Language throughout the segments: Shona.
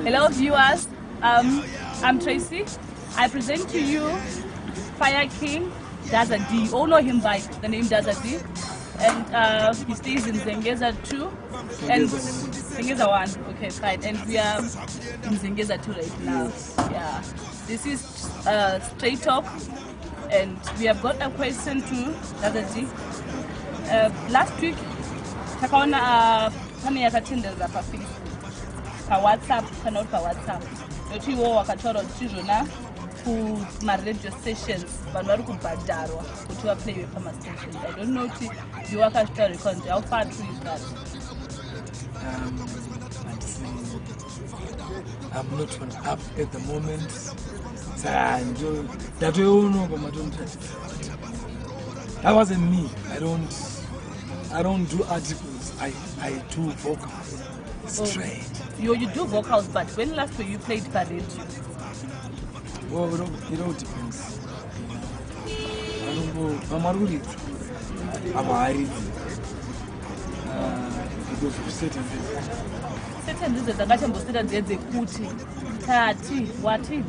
Hello, viewers. I'm Tracy. I present to you Fire King Daza D. You all know him by the name Daza D. And he stays in Zengeza 2. And Zengeza 1. Okay, fine. And we are in Zengeza 2 right now. Yeah. This is Straight Talk. And we have got a question to Daza D. Last week, takaona pane yakatenderera paFacebook, paWhatsApp, kana uri paWhatsApp, nokuti iwo wakataura kuti izvona kumaradio stations vanhu vari kubhadharwa kuti vaplayiwe pamastations. I don't know kuti iwe wakazvitaura because how far true is that? I'm not on up at the moment. Saka ndatoionawo pamatondiratidza. That wasn't me. I don't do articles. I do vocals. Straight. You do vocals, but when last were you played paradio? Well, it all depends. Vanombo vamwe vari kuridzwa, vamwe havaridzi because of certain reasons. Certain reasons dzakachambosita dziye dzekuti tati wati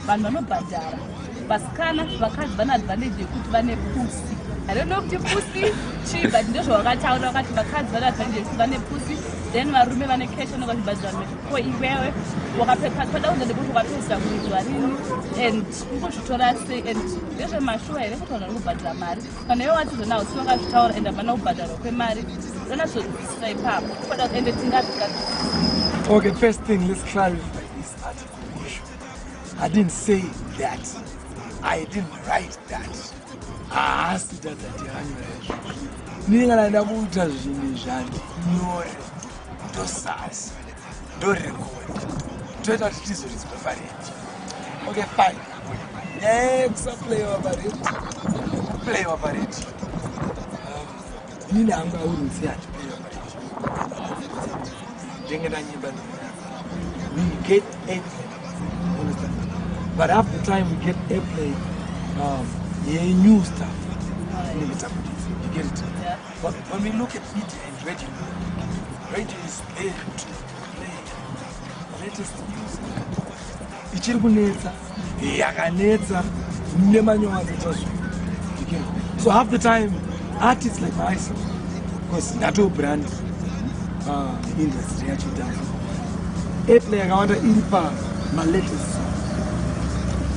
vanhu vanobhadhara vasikana, vakadzi vane advantage yekuti vane pussy. I don't know kuti pussy chii, but ndozvawakataura. Vakati vakadzi vane advantage yekuti vane pussy, then varume vane cash, vanenge vachibhadhara. Ko iwewe pada kunza ndekuti wakapedzisa kuridzwa rini and ungozvitora sei? And ndezvemashuwa here kuti vanhu vari kubhadhara mari? Kana iwe wati zvona usi wakazvitaura and hapana kubhadharwa kwemari, tonazvonzwisisa ipapo ende tingazvigadzirisa. Okay, first thing, let's clarify this article issue. I didn't say that. I didn't write that. Haasi tadzati hanyora izvozvo. Inini kana nda kuita zvinhu zvandinyore, ndosasa ndorekodha, toita kuti tizoridzwa paredio. Okay, fine. Nyaya yekusaplayiwa paredio nekuplayiwa paredio, inini hangu aurutsi handiplayiwa paredio. Ndenge ndanyimba, we get airplay, understand? But half the time we get airplay ye-new stuff inenge tabudisa, you get it? Yeah. But when we look at media and radio, radio is there to play latest music ichiri kunetsa, yakanetsa nemanyowadza chazvo, you get it? So half the time artists like myself, because ndato brand industry yacho dance, airplay yakawanda iri pamalatest song.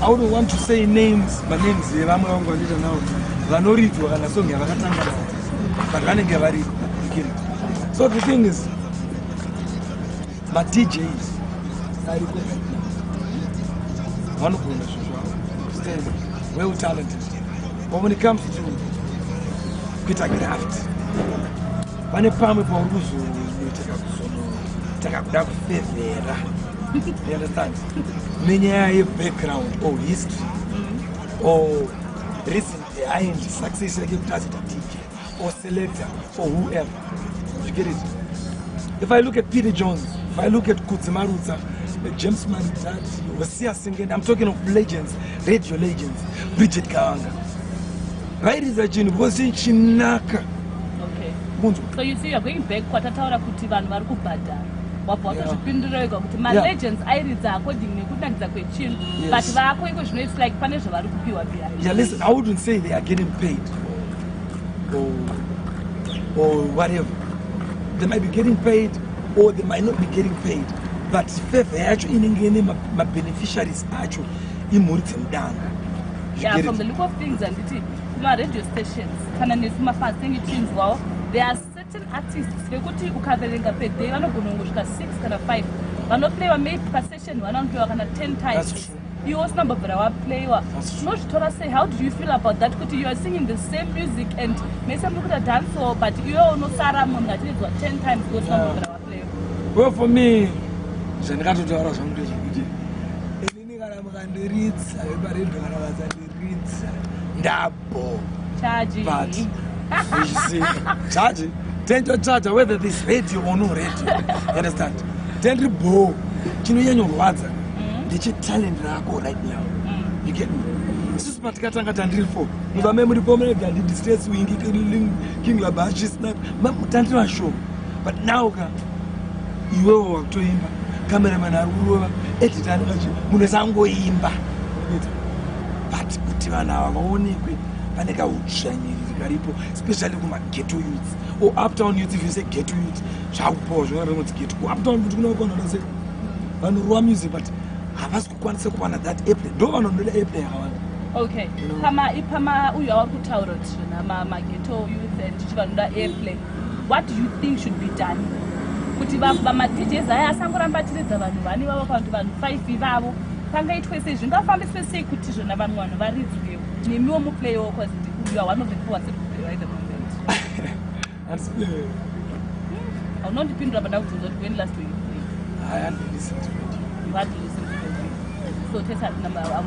I wouldn't want to say names, manames evamwe vangu vanoita navo vanoridzwa kana song yavakatanga nayo, but vanenge variko, you get it? So the thing is, maDJs ariko right now vanogona zvinhu zvavo, understand? Well talented, but when it comes to kuita graft, pane pamwe pauri kuzonoita kuzonotaka kuda kufevhera, you understand, nenyaya yebackground or history or reason behind success yake kuti azoita DJ or selector or whoever, you get it? If I look at Peter Jones, if I look at Kudzi Marutsa, James Maridadi, Hosea Singende, I'm talking of legends, radio legends, Bridget Kawanga, vairidza chinhu because chinhu chinaka. Kunzwa. So you see, you are going back kwatataura kuti vanhu vari kubhadhara. Wabva watozvipindura wega kuti malegends airidza according nekunakidza kwechinhu. But vako iko zvino, it's like pane zvavari kupiwa behind. Yeah, listen, I wouldn't say they are getting paid or whatever. They might be getting paid or they might not be getting paid. But favor yacho inenge ine mabeneficiaries acho imhuri dzemudanga. You get From it? The look of things, handiti kumaradio stations kana nesu mafans tinenge tichinzwawo, there are certain artists vekuti ukaverenga per day vanogona kungosvika 6 kana 5 vanoplayiwa. Maybe pasession one vanoplayiwa kana 10 That's times. true. Iwe usina mbobvira waplayiwa. That's true. Unozvitora sei? How do you feel about that, kuti you are singing the same music and mese muri kuita dancehall, but iwe unosara munhu achiridzwa 10 times iwe usina mbobvira waplayiwa? Well, for me, zvandikatotaura zvangu ndezvekuti inini kana mukandiridza veparedhio kana vasandiridza, ndabo. Chaji. But you see, charge tentochaja whether this radio or no radio, you understand? Tendiri bo chinonyanyorwadza ndechetalent rako right now, you get me? Isusu patikatanga tandiri four, muzame muri four, mune Dandidi, Stress, Wingi, King Labashi, Snap, tandiri vashoma. But now ka iwewo wakutoimba Cameraman ari kurova, editor ari pachi, munhu wese angoimba. But kuti vanhu ava vaonekwe, pane kaudzvanyiriri karipo, especially kumaghetto youths or uptown youth. If you say ghetto youth, zvakupawo zvinonzi ghetto kuuptown, kuti kuna vanoda sei, vanorova music, but havasi kukwanisa kuwana that airplay. Ndo vanhu vanoda airplay yakawanda. Okay. Pama uyu awa kutaura kuti zvona maghetto youth and chichi vanoda airplay, what do you think should be done kuti maDJs aya asangoramba achiridza vanhu vane vavo, kana kuti vanhu five ivavo? Pangaitwe sei? Zvingafambiswe sei kuti zvona vamwe vanhu varidzwewo, nemiwo muplayewo? Because you are one of the people vasiri kuplayiwa at the moment. Handisi. Haunondipindura pandakubvunza kuti when last were you playing? I hardly listen to radio. You hardly listen to radio, so tese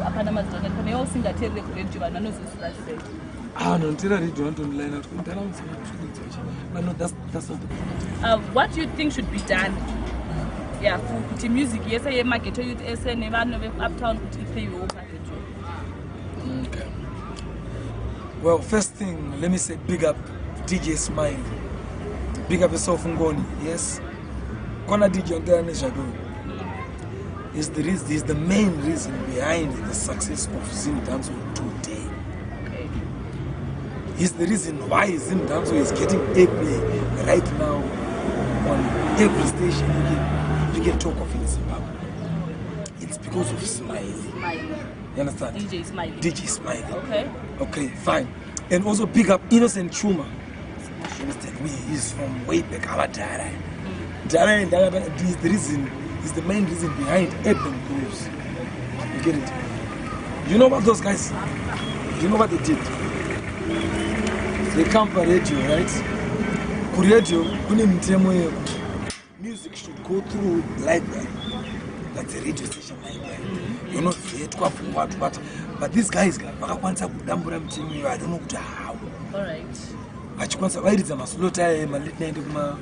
hapana mazita akati kana iwe usingateerere kuredio, vanhu vanozoziva sei? Ah, vanotera radio vanotondilaina kuti ndaraunzi. But no, that's not the point. What do you think should be done, yeah, kuti music yese yemaghetto youth ese nevanhu veuptown kuti iplayiwewo paredio? Okay. Well, first thing, let me say big up DJ Smile. Big up yourself, Ngoni. Yes. Kona DJ Ontera Nezvado is the reason, is the main reason behind the success of Zim Dancehall today. He's the reason why Zim Dancehall is getting airplay right now on every station you can talk of in Zimbabwe. It's because of Smiley. Smiley. You understand? DJ Smiley. DJ Smiley. Okay. Okay, fine. And also pick up Innocent Chuma. You understand? He's from way back, our Dara. Dara is the reason, is the main reason behind Urban Grooves. You get it? You know what those guys, you know what they did? They come for radio, right? Kuradio, kune mitemo yeku. Music should go through library. That's a radio station library. Yonovetwa pfungwa what. But these guys vakakwanisa kudambura mitemo iyo. I don't know kuti how. All right. Vachikwanisa vairidza maslot aya malate night, kuma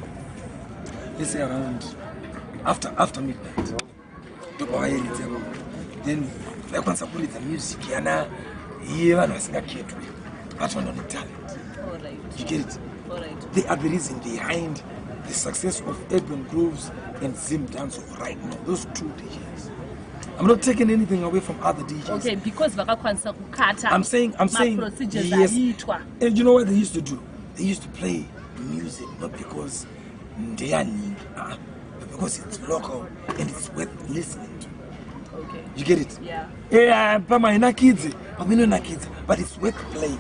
let's say around after midnight, ndopavairidza. Then vaikwanisa kuridza music yana iye vanhu vasingaketwe, but vanhu vane talent. All right. You get it? All right. They are the reason behind the success of Urban Grooves and Zim Dancehall right now, those two DJs. I'm not taking anything away from other DJs. Okay, because vakakwanisa kukata I'm saying maprocedures yes. aiitwa. And you know what they used to do? They used to play music not because ndeyaningi, but because it's local and it's worth listening to. You get it? Yeah. Yeah, pamwe hainakidzi, pamwe inonakidza, but it's worth playing.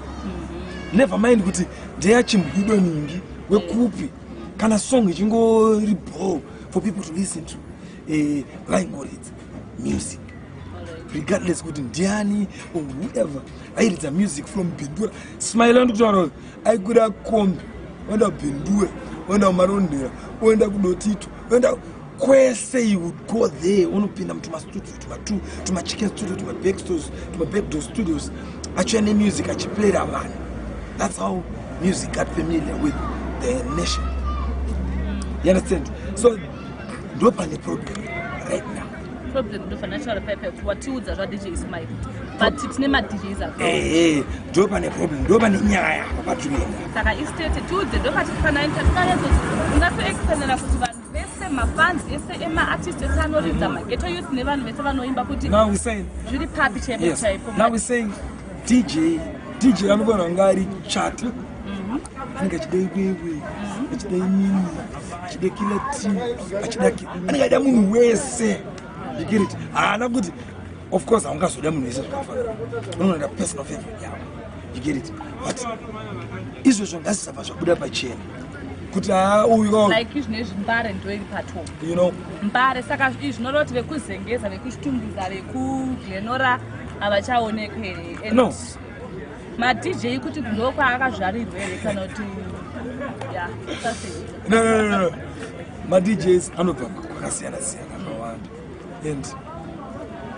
Never mind kuti ndeyachimbwido ningi wekupi, kana song ichingori ball for people to listen to, vaingoridza music regardless kuti ndiani or whoever. Airidza music from Bindura. Smile, ndikutaura kuti aikwira kombi, oenda Bindura, oenda kuMarondera, oenda kuDotito, oenda kwese. You would go there, unopinda mutumastudio tumatu, tumachicken studio, tumabackstores, tumabackdoor studios, achiuya nemusic, achiplayera vanhu. That's how music got familiar with the nation. You understand? So ndo pane problem right now. Problem ndofanational pipe kuti watiudza zvaDJ Smile, but tine maDJs akawanda. Ehe, ndo pane problem, ndo pane nyaya papatinoenda. Saka istate tiudze, ndopatikufanira ungatoexplainera kuti vanhu vese, mafans ese emaartist ese anoridza, maghetto youth nevanhu vese vanoimba, kuti Now we saying zviri papi chaipo yes chaipo? Now we're saying DJ anofanira kunge ari chata, anenge achida iwewe, achida inini, achida Killer T, achida anenge achida munhu wese. You get it? Haana kuti, of course haungazoda munhu wese zvakafanana, unonoda personal favorite yavo. You get it? But izvozvo ngazvisabva zvabuda pachena kuti haa, uyu Like izvinezvi Mbare ndo iri patop. You know. Mbare, saka izvi zvinoreva kuti vekuZengeza, vekuChitungwiza, vekuGlen Norah havachaonekwi here? And No. maDJ kuti ndo kwaakazvarirwa here, kana kuti ya sasei? No. MaDJs anobva kwakasiyana siyana akawanda, and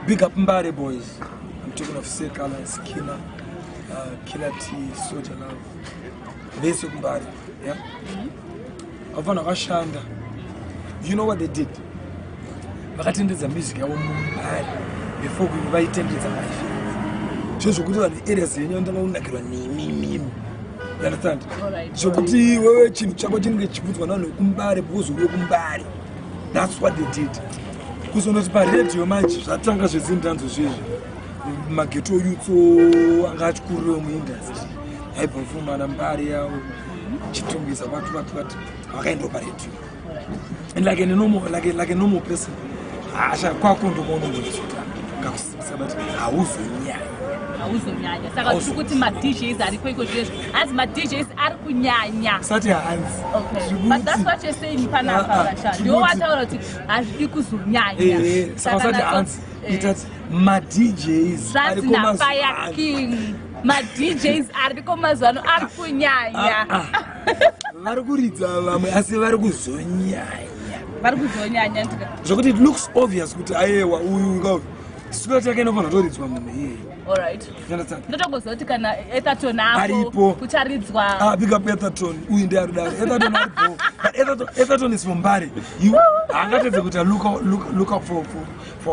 big up Mbare boys. I'm talking of Sekala, Skina, Killer T, Soldier Love, vese kuMbare, yeah, vafanhu vakashanda. You know what they did? Vakatendedza music yavo muMbare before kuti vaitendedza maFM, zvezvokuti vanhu areas yenyu vanotanga kunakirwa nemi mimi. You understand? Alright. Zvokuti wewe chinhu chako chinenge chichibudzwa navanhu vekuMbare because uri wekuMbare. That's what they did. Kuzondoti paredhiyo manje zvatanga zveZimdancehall zvezvi, maghetto youths anga achikurirawo muindustry aibva mfumana mbari yavo, chitungisa, vati vati vati, vakaendawo paredhiyo. And like a normal person, hasha kwako ndomaunongoita kakusimbisa, but hauzonyanya. Hauzonyanya. Saka tiri kuti maDJs ariko iko zvezvo, hanzi maDJs ari kunyanya. Sati hanzi. Okay, but that's what you're saying panapa. Ah, ah, Rasha, tiri ndiwo wataura kuti hazvidi kuzonyanya. Saka usati hanzi, itati maDJs Zvanzi ariko naFire mazuva ano. King, maDJs ariko mazuva ano ari kunyanya. Ah, ah. Vari kuridza vamwe, asi vari kuzonyanya. Vari kuzonyanya ndika. Zvokuti it looks obvious kuti ayewa, uyu ka slot yake inofanira kutoridzwa munhu iyeye. Alright. You understand? Ndotongoziva kuti kana Etherton apo Aripo. kucharidzwa. Ah, big up Etherton. Uyu ndiye arudaro. Etherton aripo, but Etherton is from Mbare. You haangatedze kuti look up for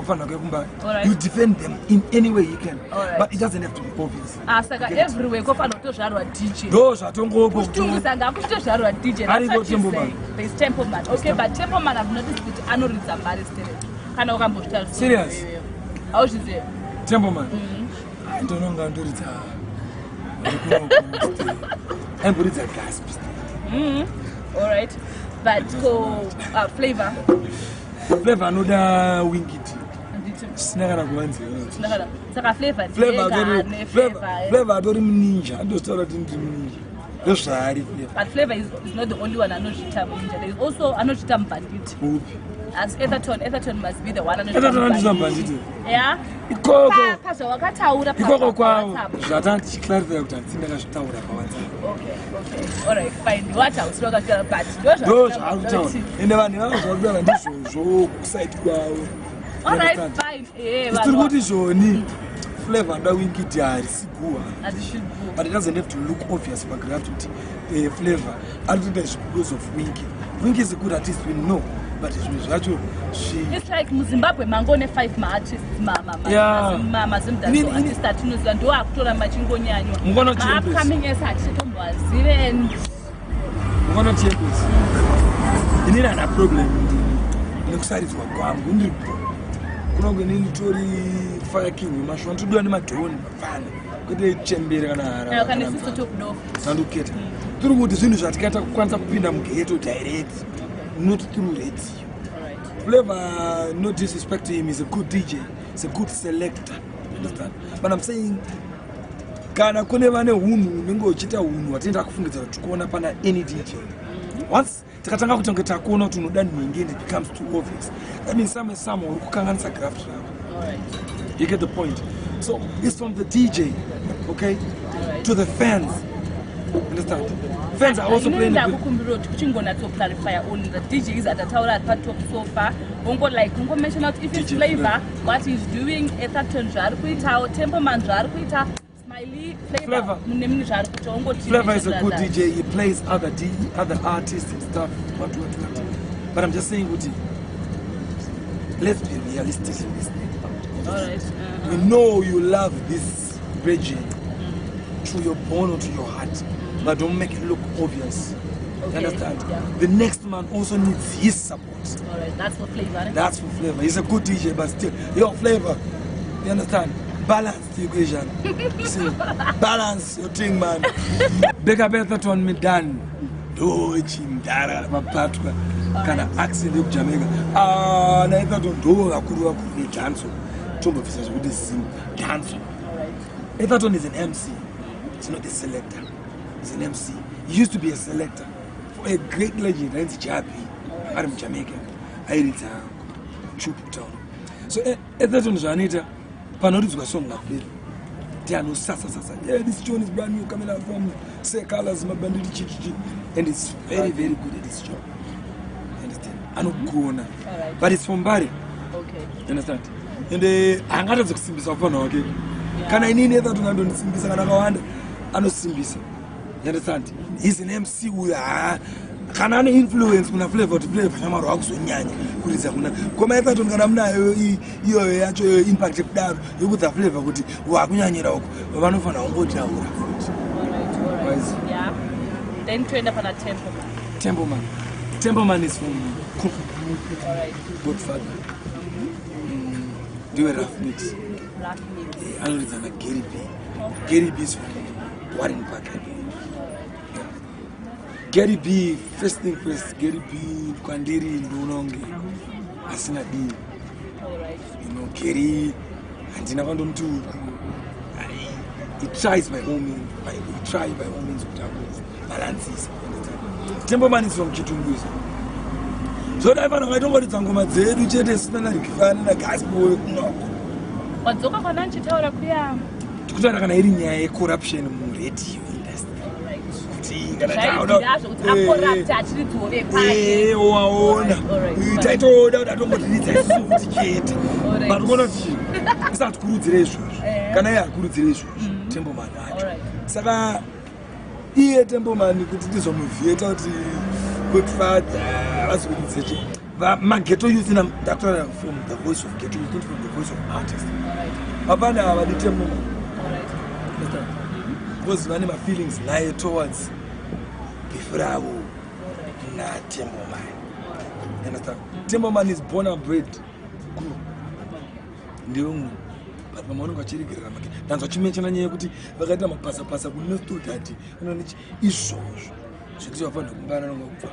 vanhu vake kuMbare. You defend them in any way you can, but it doesn't have to be obvious. Ah, saka Get it? everywhere kofanira kutozvarwa DJ. Ndo zvatongopo. Kuchitungisa ngakuchitozvarwa DJ. That's Ariko what you're Templeman. saying. There's Templeman. Okay, but Templeman, I've noticed kuti anoridza Mbare stereo kana ukambozvitarisa. Serious? Hauzvizivi? Templeman ndononga ndoridza, aimboridza Gasp. Alright, but ko Flavor? Flavor anoda Winky D. Nditi. Zvisina kana kuvanzira. Saka Flavor Flavor ndiyega ane Flavor, eh. Flavor atori muninja, andozvitaura kuti ndiri muninja, ndozvaari Flavor. But Flavor is not the only one anozviita muninja. There is also anozviita mubhanditi. Upi? As Etherton. Etherton must be the one anozviita Etherton anoita mubhanditi. mubhanditi? Yeah. Ikoko. Pazvawakataura Ikoko pa kwavo. WhatsApp. Zvatanga tichiclarifya kuti handisi ndakazvitaura paWhatsApp. Okay, alright, fine. What hausiri wakataura, but Ndo zvaari kutaura, ende vanhu ivavo zvari kutaura ndizvozvo kusaidi kwavo. Alright, Understand? fine. Eh, Tiri vanhu kuti zvoni Flavor nda Winky D harisi guwa. Handishugu. But it doesn't have to look obvious pagraph kuti Flavor ari kutoita izvi because of Winky. Winky is a good artist, we know, but zvinhu zvacho It's like muZimbabwe mangone five maartists, maZimdancehall artist atinoziva, ndo akutora machingonyanywa. Mukono Champions. Maupcoming ese hatichitomboazive and Mukono Champions, inini hana problem nekusaridzwa kwangu. Ndiripo kunonge inini tori Fire King wemashuwa, nditodiwa nemadhoni mafana, kwete chembere kana hara. Kana isusu tokudo. Sanduketa tiri kuti zvinhu zvatikaita kukwanisa kupinda mughetto direct, not through radio. Flavor, no disrespect to him, he's a good DJ, he's a good selector, understand? But I'm saying kana kune vane hunhu unenge uchiita hunhu hwatinoenda kufungidza kuti tikuona pana any DJ, once tikatanga kuti kunge takuona kuti unoda nhingi and it becomes too obvious, that means some uri kukanganisa graft rako. You get the point? So it's from the DJ, okay, to the fans. Understand? Fans are also playing a big Ndakukumbira kuti uchingonatsoclarifya on the DJs atataura ari patop so far. Ungo like ungomention out if it's DJ Flavor, what he's doing, Etherton zvaari kuitawo, Templeman zvaari kuita, Smiley, Flavor Flavor. nemini zvaari kuita, ungoti Flavor is a good that. DJ. He plays other artists and stuff. What, what, what. But I'm just saying, kuti, let's be realistic in this thing. Alright. We know you love this region to your bone or to your heart, but don't make it look obvious. You understand? Yeah. The next man also needs his support. Alright, that's for Flavor, eh? That's for Flavor. He's a good DJ, but still, yo, Flavor, you understand? Balance the equation. You see, balance your thing, man. Beka Betherton Midan. Ndochimdara mapatwa kana accent yekuJamaica. Ah, naEtherton ndo vakuru vakuru vedancehall, tombobvisa zvekuti Zim dancehall. Etherton is an MC. He's not a selector, he's an MC. He used to be a selector for a great legend ainzi Jabi, ari muJamaica, airidza Chupu Town. So Etherton zvaanoita panoridzwa song naFlavor ndi anosasasasa, "Yeah, this tune is brand new, coming out from Say Colors Mabanditi chichichi," and it's very, very good at his job. You understand? Anogona. But it's from Mbare. You understand? And haangatadze kusimbisa mufana wake. Kana inini Etherton andondisimbisa, kana akawanda anosimbisa. You understand? He's an MC uyu. Ha, kana ane influence kuna Flavor kuti Flavor shamwari wakuzonyanya kuridza kuna koma Etherton, kana munayo iyoyo yacho iyoyo impact yekudaro yekudza Flavor kuti wakunyanyira uko, vanofanira kungotaura futi. Alright. Wise. Yeah. Then toenda pana Templeman. Templeman, Templeman is from Alright. Godfather. Ndiwe Rough Mix. Rough Mix. Anoridza naGary B. Gary B is from Warren Park, I believe. Yeah. Gary B, first thing first, Gary B kwandiri ndinoona kunge asina dii. Gary handina kwandomuti uku. He tries by all means, he try by all means kuti abalansisa. Tembo Man is from Chitungwiza. So dai vanhu vaitongoridza ngoma dzedu chete sina narikifana nagospel kunoko. Wadzoka kwana ndichitaura kuya. Tikutaura kana iri nyaya yecorruption muradio industry. Kuti kana taona Zvaibvira kuti acorrupt achiridziwo vepake. Waona. Taitoda kuti atongotiridza isusu kuti chete. Alright. But unoona kuti isati kurudzire izvozvo. Kana iye akurudzire izvozvo. Tembo Man acho. Saka iye Tembo Man kuti ndizomuvheta kuti Godfather vazokuridze chi maghetto youth na ndakutaura from the voice of ghetto youth, not from the voice of artist. Hapana havadi Tembo Man. Understand? Because vane mafeelings naye towards beef ravo naTembo Man. Understand? Tembo Man is born and bred group. Ndiwe munhu but vamwe vanenge vachiregerera make. Ndanzwa chimenshana nyaya yekuti vakaita mapasapasa kunestodati izvozvo zvekuti vafanira kumbara kubva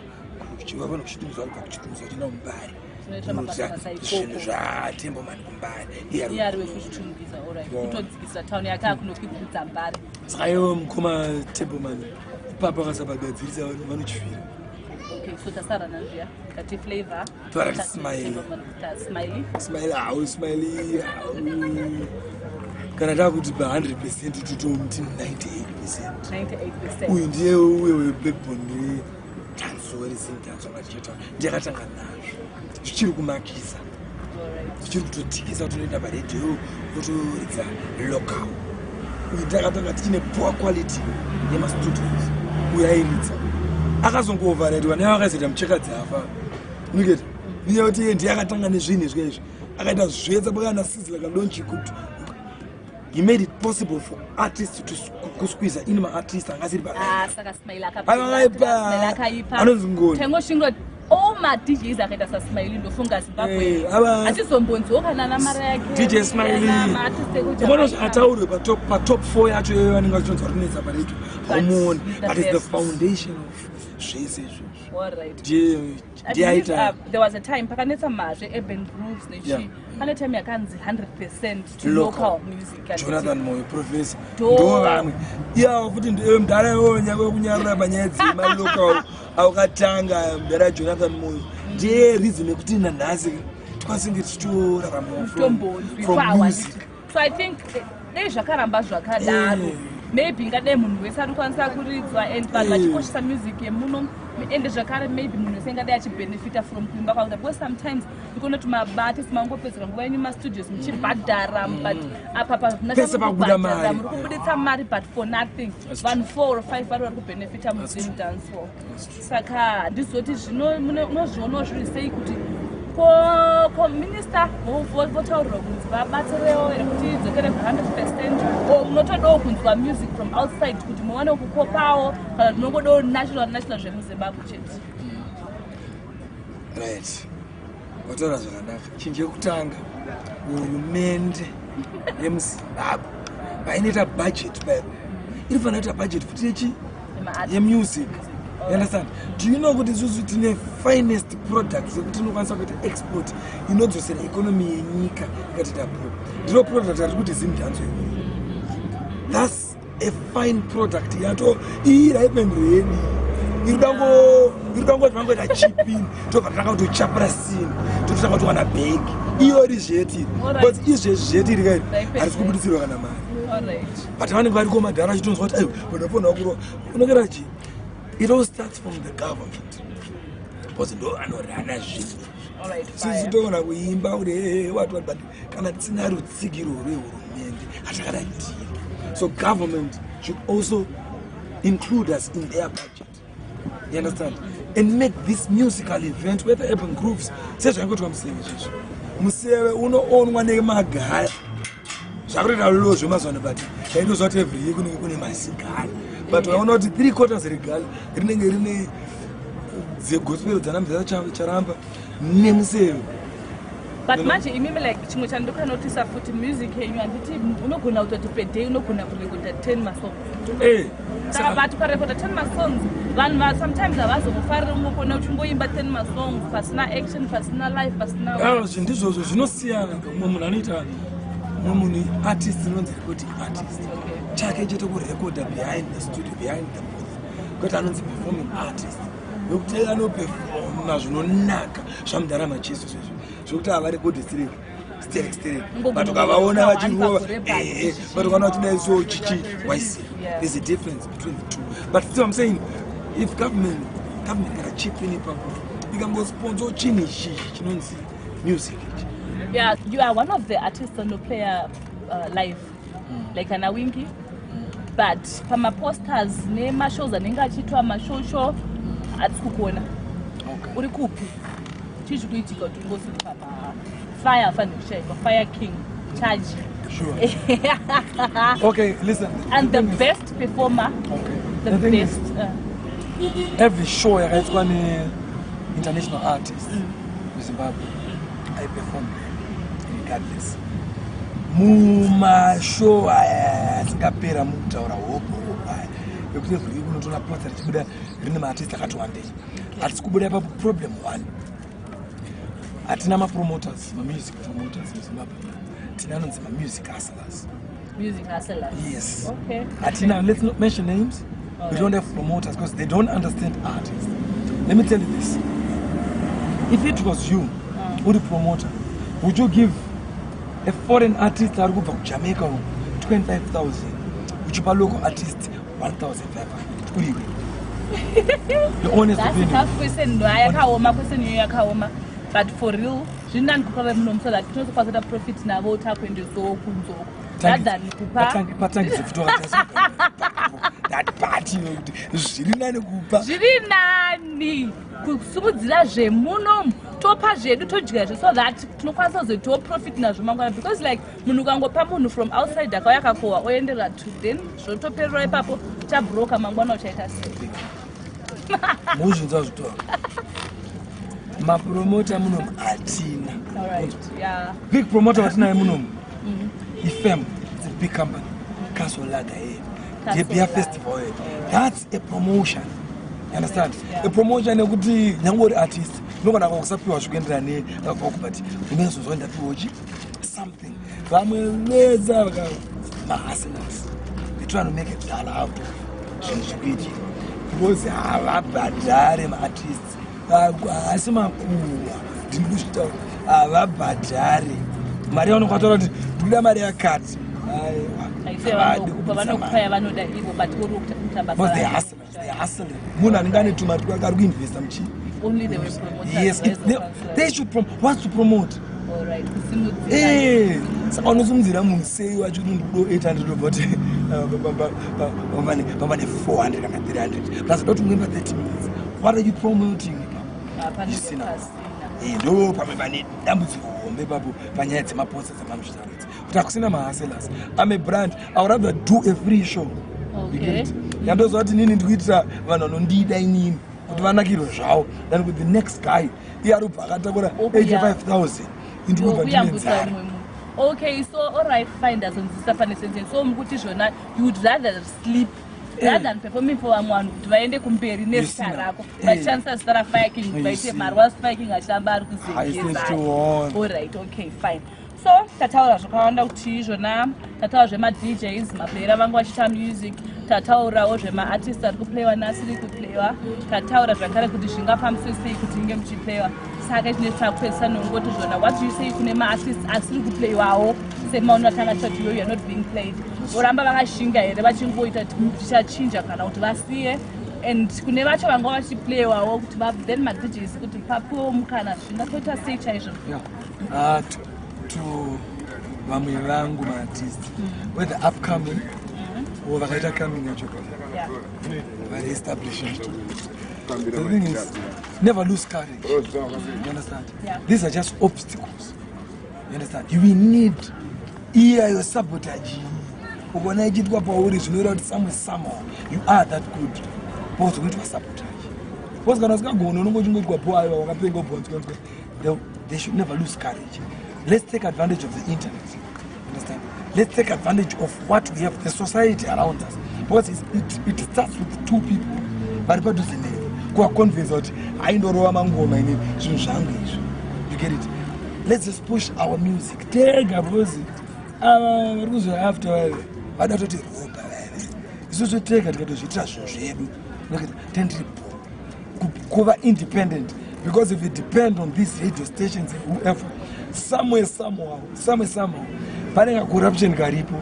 vafanira kuchitumizwa kubva kuchitumizwa vachienda kuMbare. Zvinoita mapasapasa ikoko. Zvinhu zvaTembo Man kuMbare. Iye ari wekuChitungwiza, alright. Kutodzikisa town yake akunokwikwidza Mbare. Saka iwo mukoma Tembo Man ipapo akasabagadzirisa vanochifira. Okay, so tasara nazviya tati Flavor. Tati tati Smiley. Tembo Man, tati Smiley. Smiley hau, Smiley hau, kana takuti pa100%, totomuti 98%. 98%. Uyu ndiye uye webackbone redancehall, reZimdancehall ngatichataura, ndiye akatanga nazvo, zvichiri kumakisa, zvichiri kutotikisa kuti unoenda paredhiyo otoridza local. Uyu ndiye akatanga tichine poor quality yemastudios. Uyu airidza akazongooveraitwa neavo akazoita mucheka dzafa unogeta ninyaya kuti iye ndiye akatanga nezvinhu izvi izvi, akaita zvetse pakana Sizzla kalaunch kuti he made it possible for artists to kusqueeze in maartist anga asiri. Ah, saka Smiley Akaipa. Smiley akaipa. Anonzi Ngoni. Tengoshingo all ma-DJs akaita saSmiley, ndofunga Zimbabwe hatizombonziwo kana namara yake. DJ Smiley. Maartist ekuJamaica. Unoona ataurwe patop 4 yacho iyoyo, vanenge vachitonzwa rinetsa paredio, haumuoni, He's the but it's the best. foundation of zvese izvozvo. I Ndiye believe, aita. There was a time pakanetsa mazve urban grooves nechi pane time yakanzi 100% to Local. local music. And Jonathan Moyo, professor. Ndo. Ndo vamwe iyawo futi, ndiyo mudhara iwowo nyangwe wekunyarara panyaya dzemalocal aukatanga. Mudhara Jonathan Moyo ndiye reason yekuti nanhasi tikwanise kunge tichitoraramawo Tombonzwi from kwawa. music. So I think dei zvakaramba zvakadaro, maybe ingadai munhu wese ari kukwanisa kuridzwa and vanhu vachikoshesa music yemuno, ende zvakare maybe munhu wese ingadai achibenefita from kuimba kwakuita, because sometimes ndikuona kuti maartist mangopedzera nguva yenyu mastudios muchibhadhara, but apa pazvina Pese pakubuda mari. muri kubuditsa mari but for nothing. That's Vanhu four or five vari kubenefita muZim dancehall. Saka handizoti zvino unozvionawo zviri sei kuti ko minister votaurirwa kunzi vabatsirewo here kuti idzokere ku100%, or munotodawo kunzwa music from outside kuti muwane kukopawo, kana kuti munongodawo national zvemuZimbabwe chete? Right, wataura zvakanaka. Chinhu chekutanga, hurumende yemuZimbabwe painoita budget paipo inofanira kuita budget futi yechi Yema-artist. Yemusic, you understand? Do you know kuti isusu tine finest products yekuti tinokwanisa kuita export inodzosera economy yenyika ikatoita pro? Ndiro product ratiri kuti Zimdancehall iyoyo. That's a fine product yato iyi ripe and ready, iri dangoti vangoita chipini, tobva tatanga kutochapura sini, tototanga kutowana bhegi iyo ri zveti. Because izvezvi zveti rikairi Ripe. harisi kubudisirwa kana mari. But vanenge variko madhara achitonzwa kuti aiwa, vanhu vafona kurwa unongera chi. It all starts from the government because ndo anorana zvinhu. Sisi Fire. togona kuimba kuti "Hey, what what," but kana tisina rutsigiro rwehurumende hatakada ndini. So government should also include us in their budget, you understand, and make this musical event, whether Urban Grooves, sezvaingoitwa Museve izvezvi. Museve unoonwa nemagaya zvakutoita lo zvemazuva ano, but taitoziva kuti every year kunenge kune mazigala, but waona kuti three quarters regala rinenge rine dzegospel dzanamzaa Charamba nemuseve. But manje imimi, like, chimwe chandokanotisa futi, music yenyu, handiti unogona kutoti per day unogona kurekoda 10 masongs? Saka but ukarekoda 10 masongs, vanhu sometimes havazomufariri. Ungokona uchingoimba 10 masongs pasina action, pasina life, pasina Ah, zvinhu ndizvozvo zvinosiyana. Mumwe munhu anoita, mumwe munhu artist, inonzi recording artist. Chake chete kurekodha behind the studio, behind the booth, kwete anonzi performing artist, nekuti anoperforma zvinonaka zvamudhara Macheso zvezvo, zvokuti havarekodhi sterek sterek sterek, but ukavaona vachirova, but ukaona vachidai so chichi waisi. There's a difference between the two, but still I'm saying if government kana chip in ipapo, ikangosponsor chinhu ichichi chinonzi music ichi. Yeah, you are one of the artists anoplaya live, like ana Winky, but pamaposters nemashows anenge achiitwa, mashosho hatisi kukuona. Uri kupi? Chii chiri kuitika kuti ungosiri pamafire? Afaniri kushayikwa Fire King Charge. Sure. Okay, listen. And the best performer. The The thing is, best every show yakaitwa ne-international artist muZimbabwe, I perform regardless. Mumashow aya asingapera mukutaura hopo aya ekuti every week unotoona poster richibuda rine maartist akati wandei, hatisi kubuda ipapo. Problem one, hatina mapromoters, mamusic promoters muZimbabwe. Tina anonzi mamusic hustlers. Music hustlers. Yes. Hatina, let's not mention names. We don't have promoters because they don't understand artists. Let me tell you this: if it was you uri promoter, would you give a foreign artist ari kubva kuJamaica uko 25,000, uchipa local artist 1500? Uriwe, the honest That's a opinion. tough question. No, yakaoma question iyoyo, yakaoma. But for real, zviri nani kupa vemunomu so that tinozokwanisa kuita profit navo takuendesawo kunzoko, rather than kupa Patangidze futi that part yokuti zviri nani kupa. Zviri nani kusimudzira zvemunomu, topa zvedu, todya zve, so that tinokwanisa kuzoitawo profit nazvo mangwana, because like munhu ukangopa munhu from outside akauya akakohwa oenderera to, then zvotoperera ipapo, chabroka, mangwana uchaita sei? Muzvinzwa zvitaura, mapromota munomu hatina. Alright, yeah. Big promoter watinaye munomu ifam, it's a big company, Castle Lager yedu. Castle Beer Lager. Festival yedu, that's a promotion, you understand? Yeah. A promotion yekuti nyange uri artist unogona kusapiwa zvikuenderana neakabva, but unezonzwa ndapiwa chi something. Vamwe vese vaka mahustlers, they trying to make a dollar out of zvinhu zvikuitika because havabhadhare maartists. Haasi makuhwa, ndini kuzvitaura, havabhadhare mari yaunokataura kuti ndikuda mari yakati. Aiwa, havadi kupa kubudisa vanokupa mari. Yavanoda ivo, but uri kuita basa Because they rako. hustlers, they hustling. Munhu anenge ane tumari twake ari kuinvesta muchii. Only the way promoters. Yes, if they should wants to promote. Alright, kusimudzira. Saka unosimudzira munhu sei wacho kuti ndikudo 800, obva kuti pamba ne 400 kana 300, plus da kuti ungoimba 30 minutes? What are you promoting ipapo? Hapana. You see now? Pasina. Ndo pamwe pane dambudziko hombe ipapo panyaya dzemaposta dzamamuchitaura idzi, kuti hakusina mahustlers. I'm a brand, I would rather do a free show. You get it? Yandoziva kuti nini ndikuitira vanhu vanondida inini kuti vanakirwe zvavo, than kuti the next guy iye ari kubva akatakura Okuya. 85,000, indikubva ndine Kuyambutsa nzara. umwe munhu. Okay, so alright, fine, ndazonzwisisa pane sentence. So mukuti zvona you would rather sleep rather than performing for vamwe vanhu kuti vaende kumberi nezita You see now. rako, vachishandisa zita raFire King, You vaite see. mari whilst Fire King achiramba ari Haisi kuzengeza. tichiona. Alright, okay, fine. So tataura zvakawanda kuti izvona, tataura zvemaDJs, maplayera vanga vachiita music, tataurawo zvemaartist ari kuplayiwa neasiri kuplayiwa, tataura zvakare kuti zvingafambiswe sei kuti inge muchiplayiwa. Saka chine takupedzisa nongoti zvona, what do you say kune maartist asiri kuplayiwawo, semaono atanga tichati yo, you are not being played? Voramba vakashinga here vachingoita tichachinja, kana kuti vasiye? And kune vacho vanga vachiplayiwawo kuti then maDJs kuti papiwewo mukana, zvingatoita sei chaizvo? Yeah. To vamwe vangu maartist, whether upcoming or vakaita coming yacho, vari established, the thing is, never lose courage, you understand? Yeah. These are just obstacles, you understand? You will need iyayo sabotage iyi. Ukaona ichiitwa pauri, zvinoreva kuti somewhere, somehow you are that good, because unoitwa sabotage, because kana usingagoni unonge uchingoitwa po, aiwa, wakapenga, ubvonzwanzwa. They should never lose courage. Let's take advantage of the internet, understand? Let's take advantage of what we have, the society around us, because it starts with two people vari padhuze newe, kuvaconvince kuti haindorova mangoma ini, zvinhu zvangu izvi. You get it? Let's just push our music tega, because ava vari kuzo after vaive vada toti ropa vaive. Isusu tega tikatozviitira zvinhu zvedu, tendiri kuva independent, because if you depend on these radio stations and whoever, somewhere somehow, somewhere somehow pane kacorruption karipo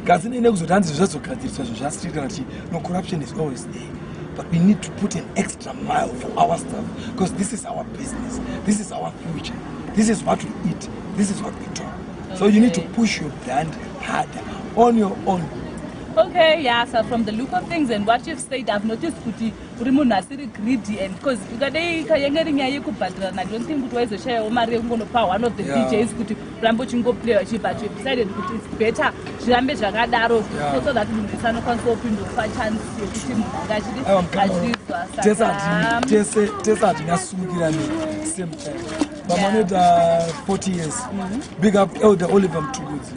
kasinei kuzoti hanzi zvazogadziriswa zvinhu zvastreet kana chii. No, corruption is always there, but we need to put an extra mile for our stuff, because this is our business, this is our future, this is what we eat, this is what we talk. So you need to push your brand harder on your own. Okay, yeah, so from the look of things and what you've said, I've noticed kuti uri munhu asiri greedy, and because ukadai yange iri nyaya yekubhadharana, I don't think kuti waizoshayawo mari yekungonopa one of the DJs kuti urambe uchingoplaya uchi, but you decided kuti it's better zvirambe zvakadaro so that munhu wese anokwanisa kupindopa chance yekuti munhu anga Aiwa, mukama, achizwa. Tese Saka tese hatingasumukirani same time. Vamwe vanoita 40 years. Big up Elder Oliver Mtukudzi.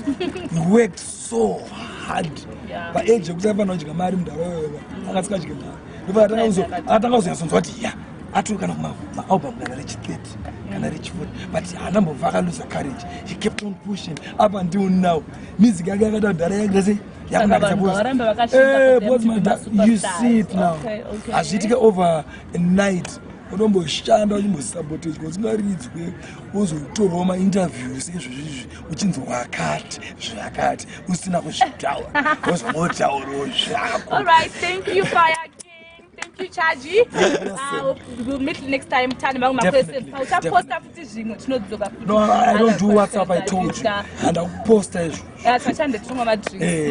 He worked so hard. Paage yekuti aifanira kudya mari munharaunda, akasikadye mari. Ndobva akatanga kuzonyatsonzwa kuti ya atori kana kumaalbum kana rechi30 kana rechi40, but haana mbobva akaluza courage. He kept on pushing up until now. Music yake yakaita kudhara yakuita sei? Saka vanhu ngavarambe vakashinga for them to be You see it now. Hazviitike over a night. Unomboshanda, uchimbosabotejwa, usingaridzwe, wozotorwawo mainterviews izvozvizvi, uchinzi wakati zvakati usina kuzvitaura, wozongotaurawo zvako. All right, thank you, Fire King. Thank you, Chaji. We'll meet next time. Tani mamwe Definitely, maquestions. Uchaposta futi zvimwe, tinodzoka futi. No, I don't do Other WhatsApp, I questions told you. that Handakuposta izvo. Tachande tinomwa madrinks. Eh.